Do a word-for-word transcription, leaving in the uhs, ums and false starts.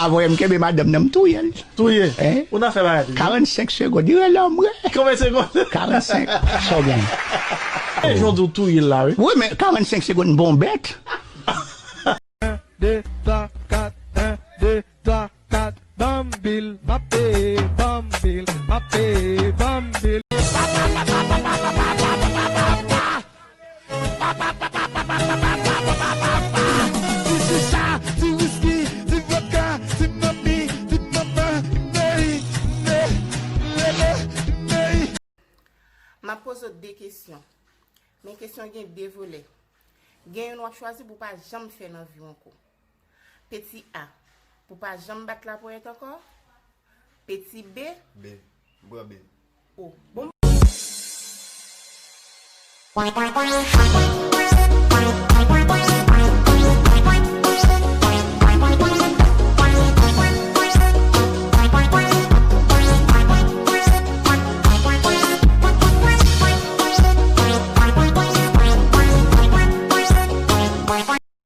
Avoye m kenbe madanm nan, m touye l. Touye. Hein? Ou nan fè bagay touye. Karannsenk segonn. Li rele m, wi. Konbyen segonn? Karannsenk. Sa w gen? E, jan w di w touye l la, wi. Wi, men karannsenk segonn, bon bèt. En, de, twa, kat, en, de, twa, kat, banm bil, m ap peye, banm bil, m ap peye, banm bil. Ti chicha, ti wiski, ti vodka, ti manmi, ti manman, ney, ney, lele, ney. M ap poze w de kesyon. Men kesyon gen de volè. Gen youn w ap chwazi pou w pa janm fè nan vi w ankò. Peti A, pou w pa janm bat laponyèt ankò. Peti B, B. M pran B. O. Bon.